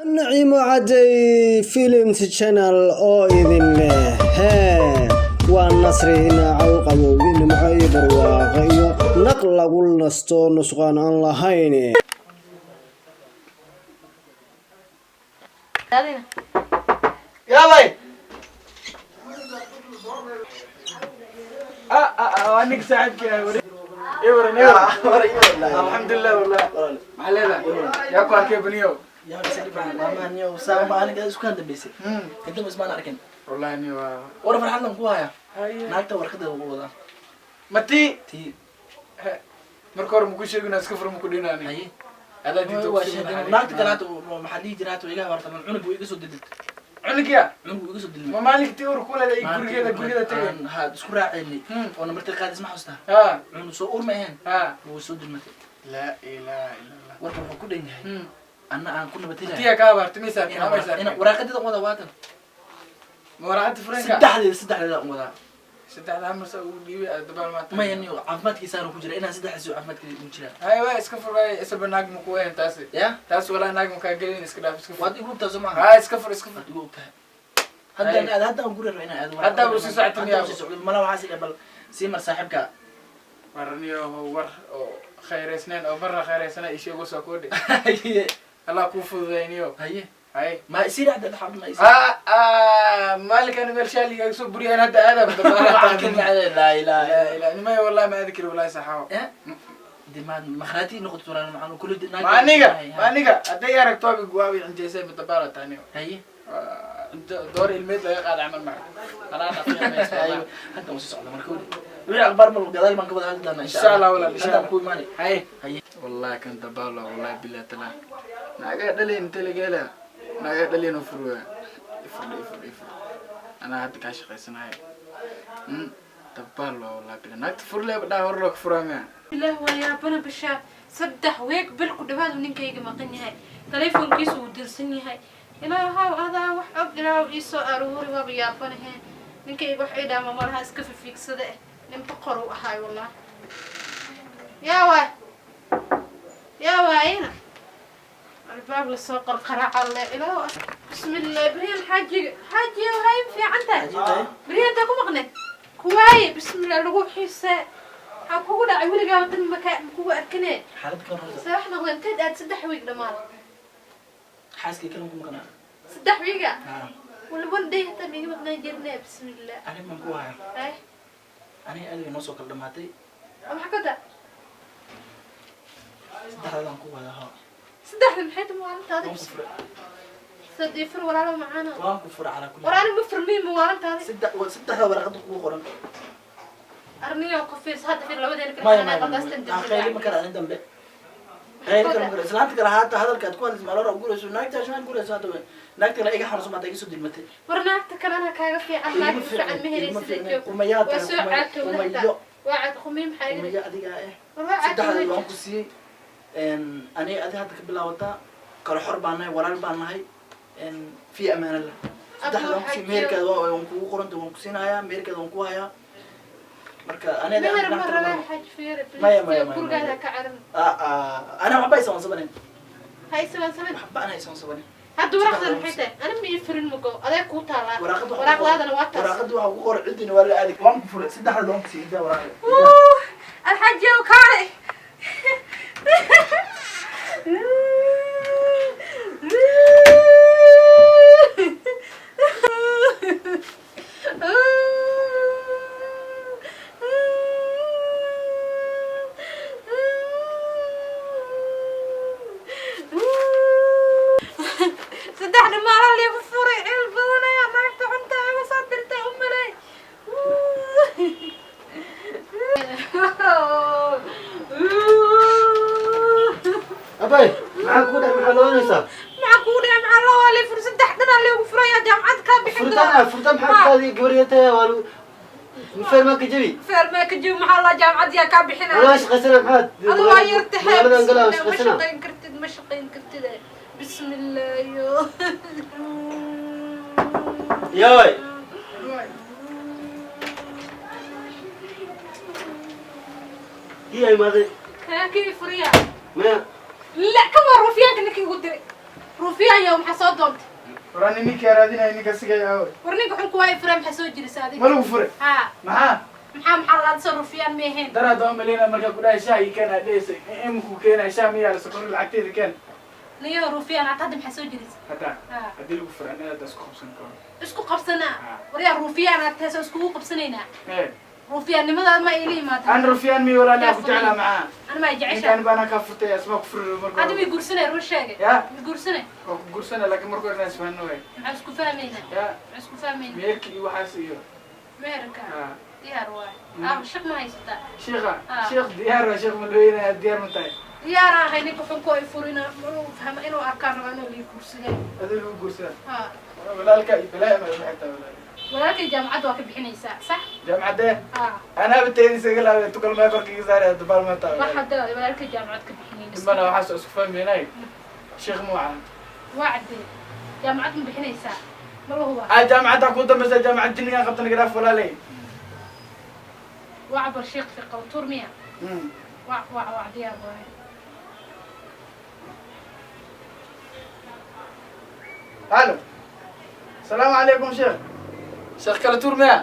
Naciimo Cadey Films Channel oo idin leh hee, waa nasri inaacow qabowgi, nimco iyo barwaaqo iyo naq lagu nasto, nusqaan aan lahayn. Yaabay. Ninka saaxiibkii iwaran iwaran, alxamdulilah, wallah maxaa leedahay? Yaa ku arkay baniyow? Wallahi ni waa War farxadlan ku haya, naagta warqada ugu wadaa. Mati tii. Marka hore maku sheegin, iska fur, maku dhinaani. Haye. Adaa diinta. Waa sheegay naagta kale hata, maxaa dhihi jira, hata iga habarta, cunug buu iga soo dildiltay. Cunugiya? Cunug buu iga soo dilmay. Ma maalinka tii ur ku leedahay gurigeeda, gurigeeda tagay? Ha, isku raaceynay oo namartay qaadis, ma xasuustaa? Ha. Cunug soo ur ma ahayn? Ha. Wuu soo dilmatay. Laa ilaaha illa Allah. Warka wuxuu ku dhan yahay anna aan ku nabadhelaya. Tiya kaa habaartay, maysa arkin, maysa arkin. Waraaqadeeda wadaa, waatan. Ma waraaqada fureenka? Saddexdeeda, saddexdeeda aan wadaa. Saddexda hal marsa ugu dhiibay aad dabaal maanta. Maya niyo, caafimaadkiisaana ku jira inaan saddexdaas caafimaadkiisa ugu jiraa. Hay, waa iska fur waay, isaba naag ma ku ahayn taasi. Ya. Taas walaa naag ma kaa gelin, iska dhaaf, iska fur. Waad igu ogtahay soo maaha? Ha, iska fur, iska fur. Waad igu ogtahay. Haddaan aad, hadda aan guri rabo inaan aado. Hadda uu sii socotay miyaa? Hadda uu sii socday mala, waxaas idha bal sii mar saaxiibka. Warniyo, war oo khayraysnayn oo marna khayraysana isheego soo koodhi. Haye. Allah kuu fududayniyo. Haye. Hay. Ma isii raacda dhaxal ma isii. Ha, maalinkan meel shaaliga soo buriyaan hadda aadam. Laa ilaaha. Ilaa nimay, wallahi ma aadi kari, wallahi saxaawo. Ya de ma makhraati noqoto turaan macaan kulli. Ma aniga, ma aniga hadday aragto waabi waabi cinjaysay madabaala tani. Haye. Door ilmeed laga qaada camal maca anaa. Ayo, hadda uu sii socda marka weli wixii akhbaar mal gadaal baan ka wada hadli doonaa. Insha Allah walaal, insha Haddaan Allah. ku imaanay. Hay. Haye. Wallahi kan dabaalo, wallahi billahi tala naagaa dhalin inta laga helaa, naagaa dhalin oo furwa, ifur ifur ifur, anaa hadda kaa shaqaysanayo. Dabaal waa, wallahi billahi naagta fur leeba dhaa hor loo ka furaa miya? Ilaah, waa yaabana bashaa, 3 week bil ku dhawaad uu ninkayga maqan yahay, taleefonkiisu uu dirsan yahay. Ilaahow adaa wax og, ilaahow ii soo aruuri. Waaba yaabanahe, ninkayga wax ii dhaama malaha, iska fifiigsada eh, nin boqor uu ahaay wallah. Yaa waay, yaa waayena albaab lasoo qarqaraaca le. Ilaahow, bismillah, beryahan xaajiga, xaajiga waxay fiican tahay beryahan intaa ku maqneed kuwaaye. Bismillah, lagu xiisee, maxaa kugu dhacay? Weligaa dan maka kugu arkine. Xaalad kan horta. Se wax noqda? Inteed aad 3 week dhammaad? Xaaskii kalan ku maqnaa. 3 weeka? Ha. Wala one day hataa miga maqnaan jirne, bismillah. Arrin baan ku haya. Ay. Aniga aad way noo soo kala dhamaatay. Maxaa ka daa? Saddexdaadaan ku wadaa, ha. Saddexda maxay tahay maalintaada? Waan ku furay. Sadii fur, walaalo macaana. Waan ku furay calaa kulli. War ani ma furmiin mawaalintaada. Saddex, saddexda waraqada kugu qoran. Arniyo ku fiirsa hadda, fiir labadeena kala. Maya, maya. Qadaastan. Qayli ma kala arin dambe, qayli kale ma kala islaanta kale haata hadalka aad ku hadlaysa maalora gurayso naagta ashmaan gurayso hadda naagta kale iga xanuunsan maanta iga soo dilmatay. War naagta kalena kaaga fiican, naagta fiican ma Iguma helaysid. fiicna. Joog. Qumayaa waa tahay. soo caatowda hataa. Qumayo. Waa cad qumay, maxaa iga Qumayo adiga eh. War waa Saddexda caatowda. waan ku siiyey aniga, adi hadda ka bilaabataa kala xor baan nahay, walaal baan nahay, fi amaanallah. Saddexda waan ku siiyey, meherkaada waan kugu qoranta, waan ku siinayaa meherkaada, waan ku hayaa marka aniga. Meher ma rabaa xaaj fiire. Maya, maya, maya, gurigaada maya. Ka caran. Ana waxba aysan sabanin. Ha isaban saban. Waxba ana aysan sabanin. Hadda waraaqdan maxay tahay? Ani ma ii furin mago, adeeg kuu taalaa. Waraaqada. Waraaqdaadana waa taas. Waraaqada waxaa ku qoran ciddina waa la aadi. Waan ku furay, saddexda waan ku siiyey intaa waraaqda. Alxaajiyow, kaale. Saddexda maalin liigu furay, ceel badan ayaa naagta cunta iga soo dirtay u malay. Abay, maxaa kugu dhex, maxaa loonaysaa? Maxaa kugu dhacay? Maxaa loo waalay? Fur saddex dhanaa liigu furaya, jaamacad kaa bixin. Furtaan, furtaan, maxaa kaadi gabariyata waa feer maa ka jabi. Feer maa ka jabi, maxaa laa jaamacad yaa kaa bixinaya? Anaa shaqaysana, maxaad Adu waa yartahay. Magaaladan galaa. Bismillah, ma shaqaysana. Shaqayn kartid, ma shaqayn kartid, bismillah yo. Yaay. Kii ay imaaday. Haa, kii furiya. Maya. La ka war rufiyaanka ninkii ugu diray. Ruufiyaan yow, maxaa soo doontay? Warani ninkaa raadinaya, ninka sigay aawe? War ninka xunku waa ifure, maxaa soo jirisa adiga? Ma lagu fure? Haa. Maxaa? Maxaa laad soo rufiyaan meeheen? Daraad waa maleyna markaa ku dhahay shaah ii keen, aad dhehaysay imku keenay shaah miyaa sokor, lacagteeda keen. Niyo rufiyaan aad hadda maxaa soo jirisa? Hadda Haa. haddii lagu fure anaga hadda isku qabsan karo. Isku qabsanaa? Haa. Waryaa rufiyaan aad tahay, soo iskugu qabsanaynaa? Ee. Rufiyaannimadaad ma iila imaata. Aan rufyaan mi walaa ku jeclaa maxaa? Ana ma jecesha. Ninkaan baana kaa furtay, asmaa ku furi marka Hadda hore. mi guursanay? Run sheegay. Ya. Mi guursanay? Waa ku gursana, laakiin marka hore inaan isfahanno waay. Maxaa isku fahmaynaa? Ya. Maxaa isku fahmaynaa? Meherki iyo waxaas iyo Meherka? Haa. Diyaar waay. Ah, shaq ma haysataa? Sheekha? Ah. Sheekh diyaar waa, sheekh ma looyinaya, diyaar ma tahay? Diyaar ahay. Ninka xunku ay furina inuu fahmo, inuu arkaan raba inuu lii guursadeen. Adiga lagu guursadaa? Haa. Walaalka iyo balaayo ma igu xigtaa walaal? Walaalkay jaamacadda waa ka bixinaysaa, sax? Jaamacadee? Haa. Anaa teedi isaga laabay, tukalmaa korkiga saaraya dubaal ma tahay. Wax hadda walaalkay jaamacad ka bixinaysa. Dhibana waxaas oo isku fahmaynay, sheekh muuca. Waa caddee, jaamacad ma bixinaysaa, ma la hubaa? Ah, jaamacadda ku dambaysa, jaamacad jinnigan qabta naga dhaaf walaalay. Waa cabar sheekh fi qawtuur miya? Waa waa waa, diyaar waaye. Halo, asalaamu calaykum sheekh. Sheekh kala tuur miya?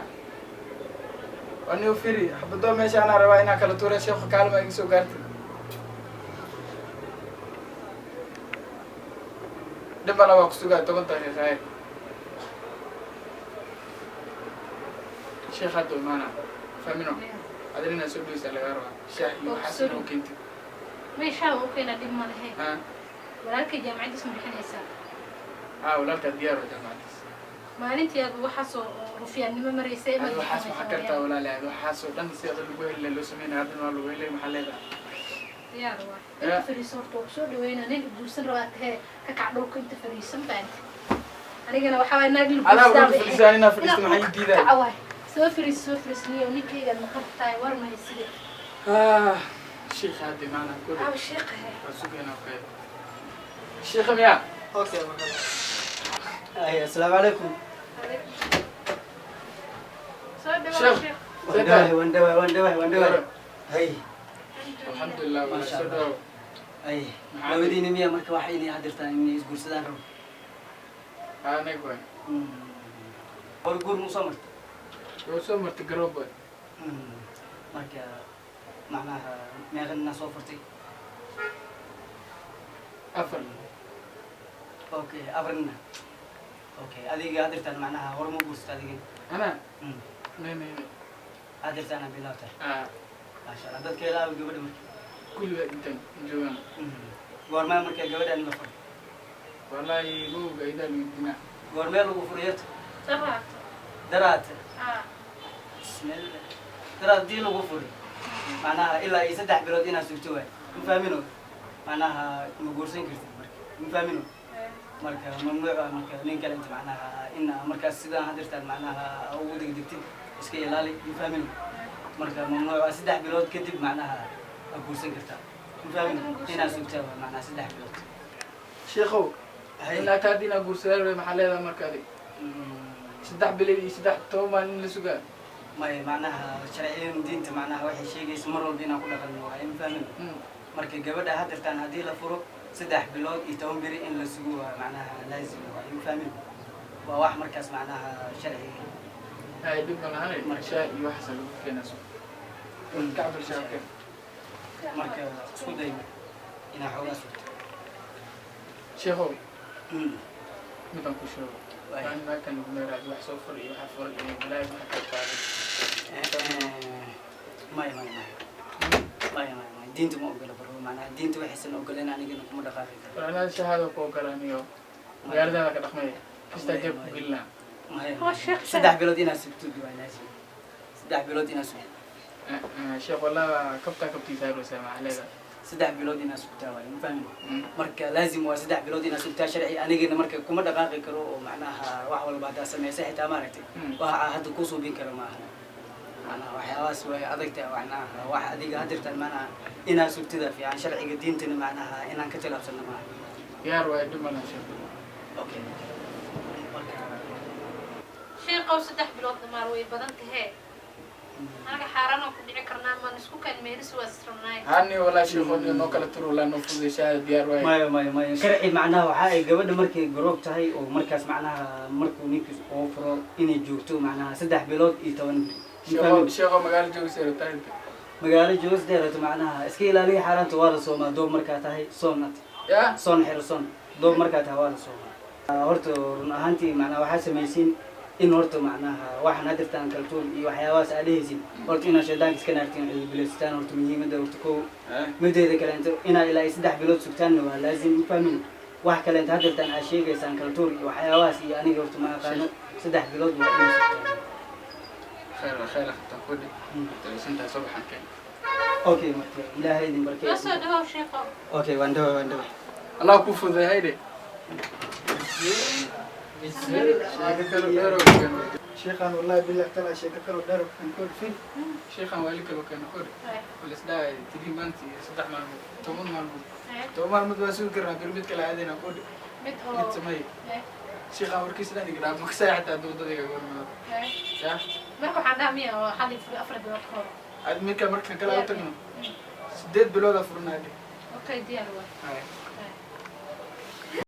Waa niu firi xabadoo meesha anaa rabaa inaa kala tuura, sheekhu kaalma iga soo gaartay. Dhibana waa kusugaa 10 daqiiqa. Ay sheekh hadda imaana fahmino, adina inaa soo dhaweysaa lagaa rabaa, shaah iyo waxaas inaa u keentid. Meeshaa u keena, dhib ma lehe. Ha. Walaalkay jaamacaddiis ma bixinaysaa? Ha, walaalkaa diyaar waa jaamacadiis. Maalintii aad waxaas oo rufiyaannimo maraysay ma Adi waxaas maxaa kartaa walaalahay? Adi waxaas oo dhan si ada lagu heli loo sameynaya, haddana waa lagu helay, maxaa leedahay? Diyaar waa. Inta fariiso horta, waa kusoo dhaweynaa. Nin guursan rabaa tahee, ka kac dhulka, inta fariisan baan. Anigana waxaa waay naag la Adaa guursadaa dhulka bay fadhiisaan, inaa fadhiisto Inaa maxay dhulka diidaay? kaca waay. Soo fariiso, soo fariiso. Niyow ninkaygaad maqan tahay, war mahayside. Ah, sheekha hadda imaanaa kule. Aaw sheekhe? Waa sugaynaa, okay. Sheekha miyaa? Okay, ay, assalaamu calaykum. Soo dhawaad. Sheekh. Sheekh. Waan dhawahay, waan dhawahay, waan dhawahay, waan dhawahay. Hay. Alxamdulilah, waa Masha soo Allah. dhawo. Ay. Maxaa? Labadiina miya marka waxay inay hadirtaan inay isguursadaan rabo? Anaga waay. Hor guur mu soo martay? Wuu soo martay, garoob waay. Marka macnaha meeqa ninaa soo furtay? Afar. Okay, afar nina. Okay, adiga hadirtaan macnaha hore ma guursata adigina? Ana may may may. Hadirtaan aa bilaabtay? Ah. Maasha Allah. Dadka ilaa gabadha marka? Kulli waa dhinteen, joogaan. Goormee marka gabadhaan la furay? Wallaahi mawga idaa lagu dinaa. Goormee lagu furay horta? Daraata. Daraata? Haa. Bismillah. Daraat dii lagu furay macnaha ilaa iyo 3 bilood inaad sugto waay, ma fahmino? Macnaha ma guursan kartid marka, ma fahmino? Marka mamnuuc ah marka nin kale inta macnaha in markaas sidaan hadirtaan macnaha ugu degdegtid, iska ilaali, ma fahmino? Marka mamnuuc ah, 3 bilood kadib macnaha aa guursan kartaa, ma fahmino? Inaad sugtaa waay macnaha 3 bilood. Sheekhow. Hay. Ilaa taa haddii inaa guursadaan waay, maxaa leedahay marka adig? 3 bilood iyo 13 maalin la sugaa. May, macnaha sharciyan diinta macnaha waxay sheegaysa mar walba inaan ku dhaqanno waay, ma fahmino? Marka gabadha hadirtaan haddii la furo 3 bilood iyo 10 beri in la sugo waa macnaha laazim waay, ma fahmino? Waa wax markaas macnaha sharciga. Hay, dhib ma lahanay. Shaah iyo waxaasa lagu keenaa, soo kacbal shaah keen. Marka isku day inaa xoogaa sugto. Sheekhow, midaan ku sheego. Waay. Waan naagtan lagu meeraad wax soo fur iyo waxa fur iyo balaayo, maxaa ka qaaday? Maya, maya, maya, maya, maya, maya, diinta ma ogola baro. Macnaha diinta waxaysan ogoleen anigana kuma dhaqaaqi karo. War anaa shahaado ku ogolaaniyo magaaladaada ka dhaqmaya kastaa jeeb ku gelinaa. Maya. Oo sheekh. 3 bilood inaad sugto waa laazim, 3 bilood inaad sugto. Sheekh, wallah kabtaa kabtiisa harweysaa, maxaa leedahay? 3 bilood inaad sugtaa waay, ma fahmin? Marka laazim waa 3 bilood inaad sugtaa sharci, anigana marka kuma dhaqaaqi karo oo macnaha wax walba haddaa sameysa xitaa maaragtay waxa hadda kuu suubin karo ma aha. Macnaha waxyaabahaas way adagtahay, macnaha wax adiga hadirtaan macnaha inaad sugtida fiican, sharciga diintana macnaha inaan ka tilaabsano maaha. Diyaar waay, dhib ma laha sheekh. Okay, marka Sheekhow, 3 bilood dhamaar way badan tahee. Anaga xaaraan oo ku dhici karnaa, maan isku keen meelis, waa israbnaay. Hani walaa sheekho, noo kala tur, walaa noo fududay, shaada diyaar waaye. Maya, maya, maya, sharci macnaha waxa ay gabadha markay garoob tahay oo markaas macnaha markuu ninkiis oo furo inay joogto macnaha 3 bilood iyo 10 beri. Sheekho, sheekho, magaalo joogsa rabtaa inta? Magaalo joogis deerato macnaha iska ilaaliya xaaraanta, waa la soomaa doob markaa tahay, soon at ya soon xiro, soon doob markaa tahay waa la soomaa. Horta run ahaantii macnaha waxaa samaysiin in horta macnaha waxaan hadirtaan kaltuun iyo waxyaabahaas aad dhehaysin, horta inaad shaydaanka iska naartiin, ciibilaystaan, horta muhiimadda horta kow. Mideeda kaleento inaa ilaa iyo 3 bilood sugtaanna waa laazim, ma fahmin? Wax kaleento hadirtaan aad sheegaysaan kaltuur iyo waxyaabahaas iyo aniga horta ma aqaano, 3 bilood waa inay sugtaan. Khayr, khayr xataa kudhi taysantaa soo baxan keen. Okay, marka Ilaahay idin barkeeyo. Noo soo dhawow, sheekho. Okay, waan dhawa, waan dhawa. Allah ku fududay, hayde sheeko kale dheer oo keeno. Sheekhan, wallahi billahi taala, sheeko kaloo dheer oo kan kor fil. Sheekhan waali kaloo keeno kudhi walisdhahay 3 months iyo 3 maalmood, 10 maalmood. 10 maalmood waa sugi karnaa, bir mid kale aadayna kudhi. Mid mid oo samey. Sheekhan warkiisa dhan iga dhaaf, makasaya xataa dowladayga gormado ya. Marka waxaan dhaha miya oo xali furi 4 bilood ka hor. Ad midka markan kale u tagno 8 biloodaa furnaadhe. Okay, diyaar waay. Hay.